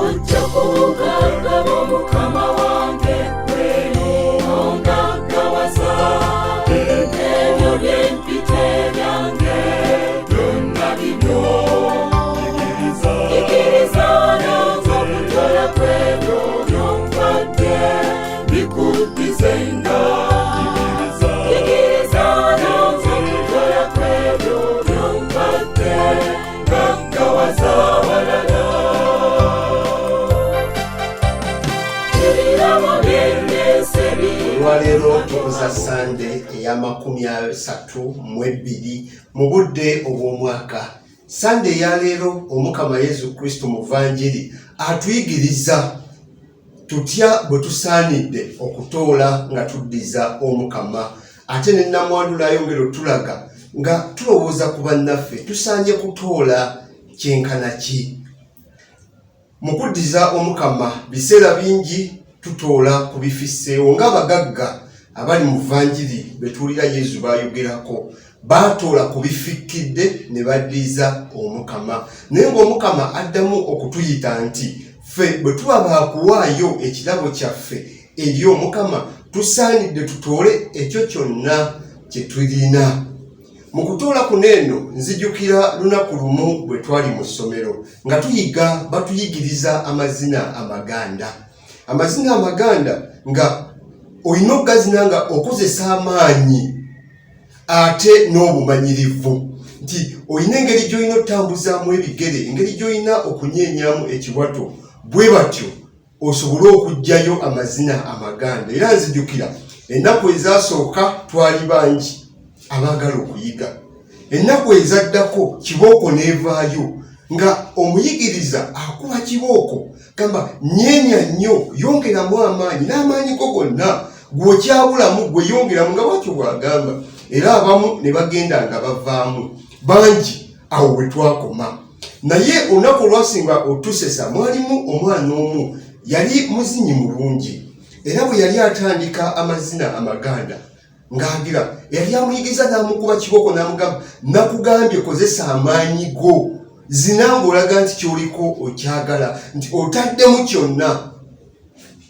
Ojja ku bugagga bwo Mukama wange ggwe ongaggawaza. Ebyo bye mpita ebyange byonna bibyo. Ikkiriza nange okutola kw'ebyo by'ompadde bikuddizenga. Ikkiriza nange okutola kw'ebyo by'ompadde gaggawaza abalala. Ebirabo bye ndeese Olwaleero tukuza Sande eya 32 mu budde obw'omwaka. Sande eyaleero, Omukama Yesu Kristo mu Vanjiri atuyigiriza tutya bwe tusaanidde okutoola nga tuddiza Omukama, ate ne nnamwandu n'ayongera otulaga nga tulowooza ku bannaffe tusaanye kutoola kyenkana ki mu kuddiza Omukama. Biseera bingi tutoola ku bifisseewo, ng'abagagga abali mu Vanjiri be tuwulira Yezu bayogerako, baatoola ku bifikkidde ne baddiza Omukama. Naye ng'Omukama addamu okutuyita nti ffe bwe tuba baakuwaayo ekirabo kyaffe eri Omukama, tusaanidde tutoole ekyo kyonna kye tulina. Mu kutoola kuno eno, nzijukira lunaku lumu bwe twali mu ssomero nga tuyiga, batuyigiriza amazina amaganda. Amazina amaganda nga olina okugazina nga okozesa amaanyi ate n'obumanyirivu, nti olina engeri gy'olina otambuzaamu ebigere, engeri gy'olina okunyeenyamu ekiwato, bwe batyo osobole okuggyayo amazina amaganda. Era nzijukira ennaku ezasooka twali bangi abaagala okuyiga. Ennaku ezaddako kibooko n'evaayo nga omuyigiriza akuba kibooko, gamba, "Nyeenya nnyo, yongeramu amaanyi n'amaanyi go gonna, gwokyabulamu gwe yongeramu," nga bwatyo bw'agamba. Era abamu ne bagenda nga bavaamu bangi. Awo bwe twakoma. Naye olunaku olwasinga otusesa, mwalimu omwana omu yali muzinyi mulungi, era bwe yali atandika amazina amaganda ng'agira yali amuyigiza n'amukuba kibooko n'amugamba, "Nakugambye kozesa amaanyi go, zina ng'olaga nti kyoliko okyagala, nti otaddemu kyonna."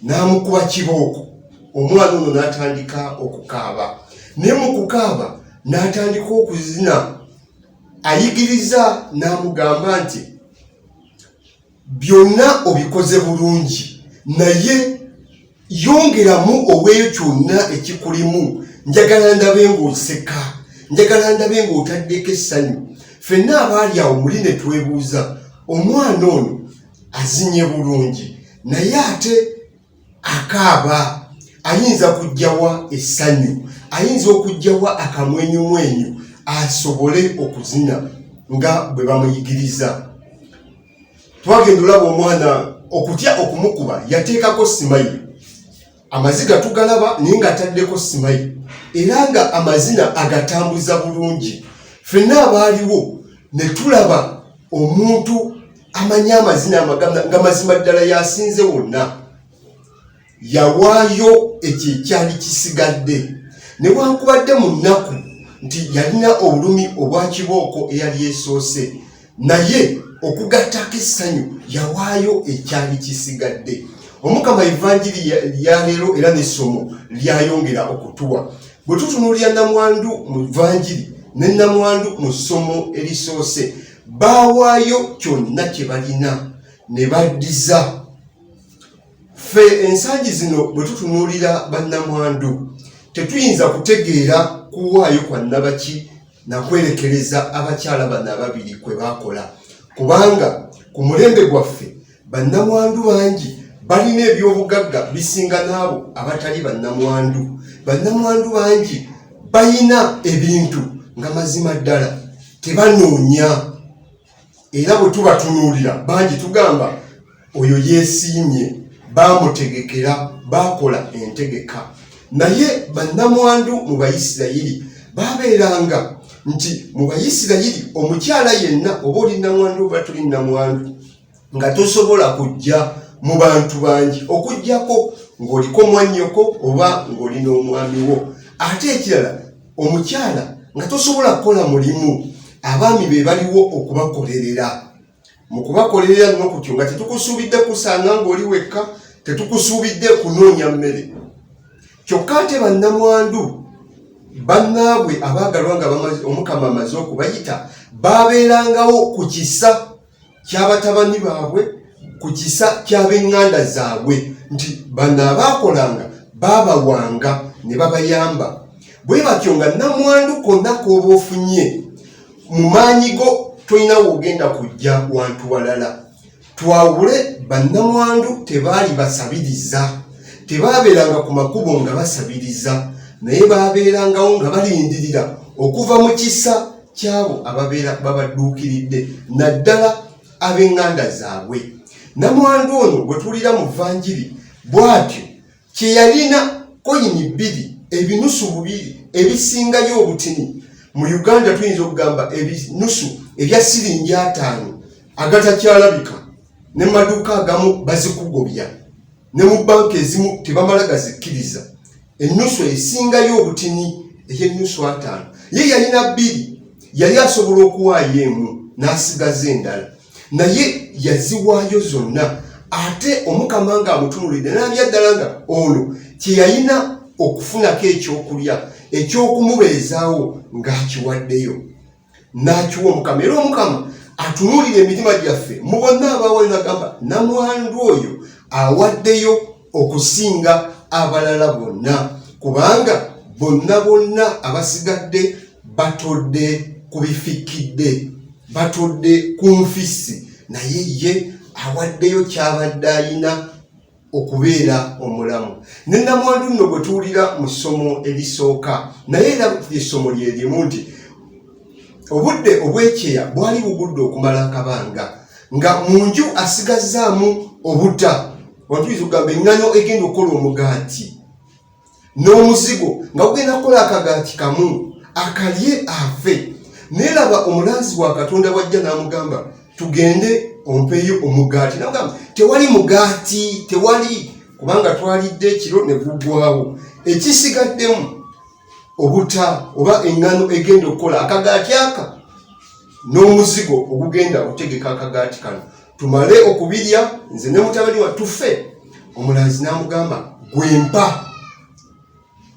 N'amukuba kibooko, omwana ono n'atandika okukaaba. Naye mu kukaaba n'atandika okuzina. Ayigiriza n'amugamba nti, "Byonna obikoze bulungi, naye yongeramu oweeyo kyonna ekikulimu. Njagala ndabe ng'oseka, njagala ndabe ng'otaddeko essanyu." Ffenna abaali awo muli ne twebuuza, omwana ono azinye bulungi, naye ate akaaba, ayinza kujjawa essanyu? Ayinza okujjawa akamwenyumwenyu asobole okuzina nga bwe bamuyigiriza? Twagenda olaba omwana okutya okumukuba yateekako smile. Amaziga tugalaba, naye ng'ataddeko smile era nga amazina agatambuza bulungi. Ffenna abaaliwo ne tulaba omuntu amanyi amazina amaganda nga mazima ddala yasinze wonna. Yawaayo ekyo ekyali kisigadde, newankubadde mu nnaku nti yalina obulumi obwa kibooko eyali esoose, naye okugattako essanyu yawaayo ekyali kisigadde. Omukama evanjiri yaleero era n'essomo lyayongera okutuwa, bwe tutunuulira namwandu mu vanjiri ne namwandu mu ssomo erisoose, baawaayo kyonna kye balina ne baddiza. Ffe ensangi zino bwe tutunuulira bannamwandu, tetuyinza kutegeera kuwaayo kwa nnabaki nakwerekereza abakyala bano ababiri kwe baakola, kubanga ku mulembe gwaffe bannamwandu bangi balina ebyobugagga bisinga n'abo abatali bannamwandu. Bannamwandu bangi balina ebintu nga mazima ddala tebanoonya, era bwe tubatunuulira bangi tugamba, "Oyo yeesiimye, baamutegekera, baakola entegeka." Naye bannamwandu mu Bayisirayiri babeeranga nti mu Bayisirayiri omukyala yenna, oba oli namwandu oba tuli namwandu, nga tosobola kujja mu bantu bangi okuggyako ng'oliko mwannyoko oba ng'oli n'omwami wo. Ate ekirala, omukyala nga tosobola kukola mulimu, abaami be baliwo okubakolerera. Mu kubakolerera nno kutyo nga tetukusuubidde kusanga ng'oli wekka, tetukusuubidde kunoonya mmere. Kyokka ate bannamwandu bannaabwe abaagalwa nga Omukama amaze okubayita baabeerangawo ku kisa ky'abatabani baabwe, ku kisa ky'ab'eŋŋanda zaabwe, nti bano abaakolanga baabawanga ne babayamba. Bwe batyo nga nnamwandu konna k'oba ofunye mu maanyi go tolina w'ogenda kujja wantu walala. Twawule, bannamwandu tebaali basabiriza, tebaabeeranga ku makubo nga basabiriza, naye baabeerangawo nga balindirira okuva mu kisa ky'abo ababeera babadduukiridde, naddala ab'eŋŋanda zaabwe. Nnamwandu ono gwe tuwulira mu Vanjiri bw'atyo kye yalina koyini bbiri, ebinusu bubiri ebisingayo obutini mu Uganda, tuyinza okugamba ebinusu ebya siringi 50 agatakyalabika, ne maduuka agamu bazikugobya, ne mu banka ezimu tebamala gazikkiriza. Ennusu esingayo obutini ey'ennusu 50, ye yalina bbiri, yali asobola okuwaayo emu n'asigaza endala, naye yaziwaayo zonna. Ate Omukama ng'amutunuulidde n'alabya ddala nga ono kye yalina okufunako ekyokulya eky'okumubeezaawo ng'akiwaddeyo, n'akiwa Omukama. Era Omukama atunuulira emitima gyaffe mu bonna abaawayo nagamba namwandu oyo awaddeyo okusinga abalala bonna, kubanga bonna bonna abasigadde batodde ku bifikkidde, batodde ku nfissi, naye ye awaddeyo kyabadde ayina okubeera omulamu. Ne namwandu nno gwe tuwulira mu ssomo erisooka, naye era essomo lye limu nti obudde obw'ekyeya bwali bugudde okumala akabanga nga mu nju asigazzaamu obuta, wantuyinza okugamba eŋŋano egenda okukola omugaati n'omuzigo nga gugenda kukola akagaati kamu akalye afe. Naye laba omulanzi wa Katonda bwajja n'amugamba, tugende ompeeyo omugaati. Namugamba tewali mugaati, tewali, kubanga twalidde ekiro ne guggwawo, ekisigaddemu obuta oba eŋŋano egenda okukola akagaati aka n'omuzigo ogugenda okutegeka akagaati kano, tumale okubirya nze ne mutabani wa tufe. Omulanzi n'amugamba, gwempa,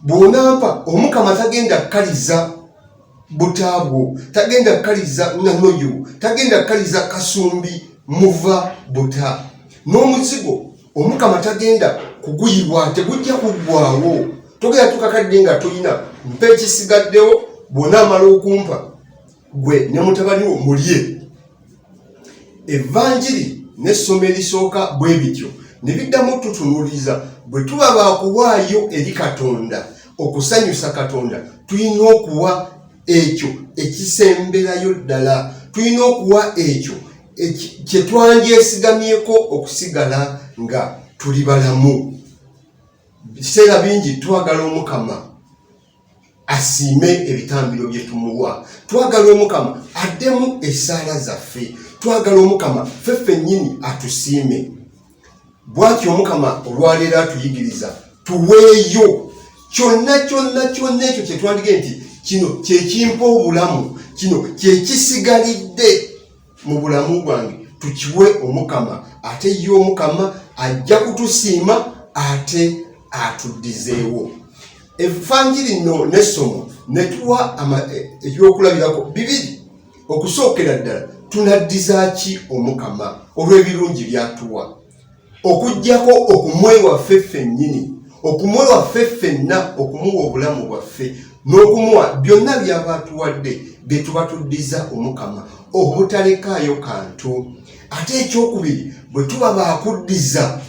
bw'onampa Omukama tagenda kukaliza buta bwo, tagenda kukaliza ŋŋano yo, tagenda kukaliza kasumbi muva buta, n'omuzigo Omukama tagenda kuguyiwa, tegujja kuggwawo, togenda tukakadde nga tolina. Mpa ekisigaddewo, bw'onaamala okumpa gwe ne mutabani wo mulye. Evanjiri n'essomo erisooka bwe bityo ne biddamu tutunuuliza bwe tuba baakuwaayo eri Katonda okusanyusa Katonda, tulina okuwa ekyo ekisemberayo ddala, tulina okuwa ekyo kye twandyesigamieko okusigala nga tuli balamu. Biseera bingi twagala Omukama asiime ebitambiro bye tumuwa, twagala Omukama addemu essaala zaffe, twagala Omukama ffe ffennyini atusiime. Bw'atyo Omukama olwaleero atuyigiriza tuweeyo kyonna kyonna kyonna ekyo kye twandige nti kino kye kimpa obulamu, kino kye kisigalidde mu bulamu bwange, tukiwe Omukama, ate ye Omukama ajja kutusiima ate atuddizeewo. Evanjiri nno n'essomo ne tuwa ebyokulabirako bibiri. Okusookera ddala, tunaddiza ki Omukama olw'ebirungi by'atuwa? Okuggyako okumwewa ffe ffennyini, okumwewa ffe ffenna, okumuwa obulamu bwaffe n'okumuwa byonna by'aba atuwadde, bye tuba tuddiza Omukama obutalekaayo kantu. Ate ekyokubiri, bwe tuba baakuddiza,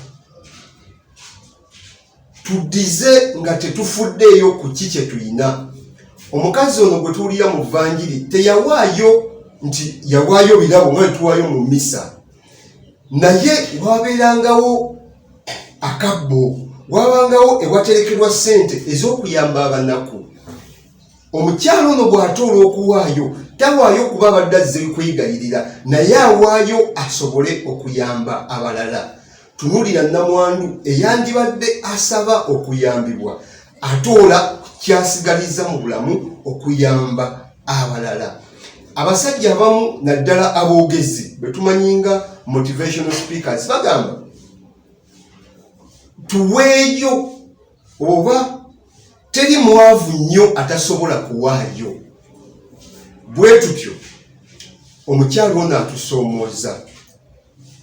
tuddize nga tetufuddeeyo ku ki kye tulina. Omukazi ono gwe tuwulira mu Vanjiri teyawaayo nti yawaayo birabo nga tuwaayo mu misa, naye wabeerangawo akabbo, wabangawo ewaterekerwa ssente ez'okuyamba abanaku. Omukyalo ono bw'atoola okuwaayo, tawaayo kuba abadde azze kwegayirira, naye awaayo asobole okuyamba abalala. Tunuulira nnamwandu eyandibadde asaba okuyambibwa, atoola kyasigaliza mu bulamu okuyamba abalala. Abasajja abamu naddala aboogezi be tumanyi nga motivational speakers bagamba tuweeyo, oba teri mwavu nnyo atasobola kuwaayo. Bwe tutyo omukyalo ono atusoomooza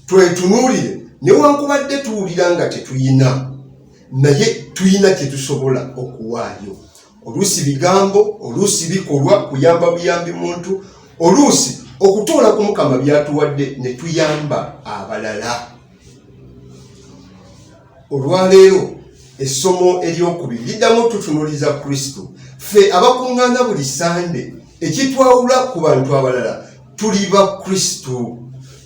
twetunuulire, newankubadde tuwulira nga tetuyina, naye tuyina kye tusobola okuwaayo. Oluusi bigambo, oluusi bikolwa, kuyamba buyambi muntu, oluusi okutoola ku Mukama byatuwadde ne tuyamba abalala. Olwaleero essomo eryokubiri liddamu tutunuliza Kristo. Ffe abakuŋŋaana buli Sande, ekitwawula ku bantu abalala, tuli ba Kristo,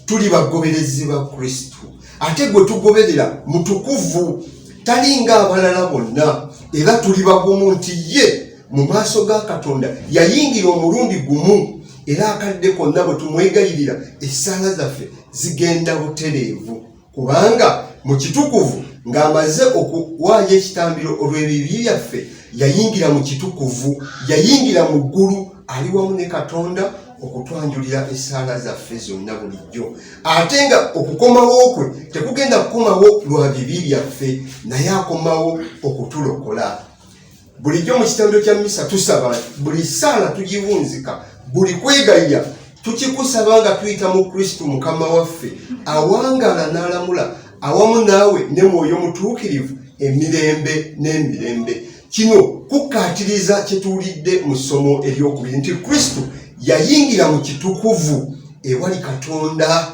tuli bagoberezi ba Kristo. Ate gwe tugoberera mutukuvu, talinga abalala bonna, era tuli bagumu nti ye mu maaso ga Katonda yayingira omulundi gumu, era akadde konna bwe tumwegayirira essaala zaffe zigenda butereevu, kubanga mu kitukuvu ng'amaze okuwaayo ekitambiro olw'ebibi byaffe, yayingira mu kitukuvu, yayingira mu ggulu, ali wamu ne Katonda okutwanjulira essaala zaffe zonna bulijjo. Ate nga okukomawo kwe tekugenda kukomawo lwa bibi byaffe, naye akomawo okutulokola. Bulijjo mu kitambiro kya misa tusaba, buli ssaala tugiwunzika, buli kwegayira tukikusaba nga tuyita mu Kristo Mukama waffe, awangaala n'alamula awamu naawe ne Mwoyo Mutuukirivu emirembe n'emirembe. Kino kukkaatiriza kye tuwulidde mu ssomo eryokubiri nti Kristo yayingira mu kitukuvu ewali Katonda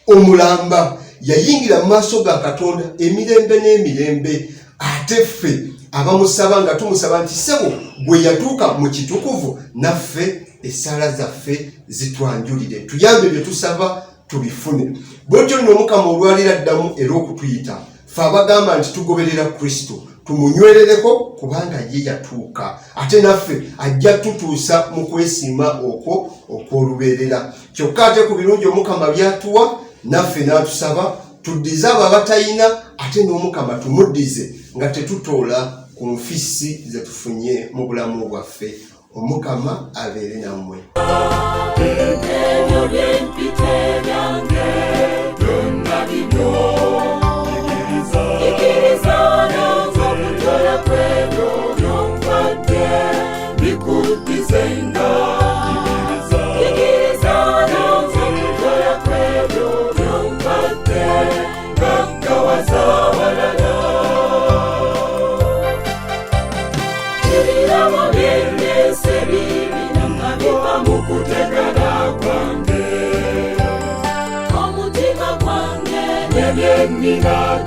omulamba, yayingira mu maaso ga Katonda emirembe n'emirembe. Ate ffe abamusaba nga tumusaba nti ssebo bwe yatuuka mu kitukuvu, naffe essaala zaffe zitwanjulire, tuyambe bye tusaba tubifune. Bwetyo nno Omukama olwaliro addamu era okutuyita ffe abagamba nti tugoberera Kristo, tumunywerereko, kubanga ye yatuuka, ate naffe ajja tutuusa mu kwesiima okwo okw'olubeerera. Kyokka ate ku birungi Omukama byatuwa, naffe n'atusaba tuddize abo abatayina, ate n'Omukama tumuddize nga tetutoola ku nfissi ze tufunye mu bulamu bwaffe. Omukama abeere nammwe. Ebyo byempita ebyange byonna bibyo. Ikkiriza nange okutola kwebyo byompadde bikuddizenga. Ikkiriza nange okutola kwebyo byompadde gaggawaza abalala. Ebirabo byendeese biibino nga biva mu kutegana kwange, omutima gwange ne byennina.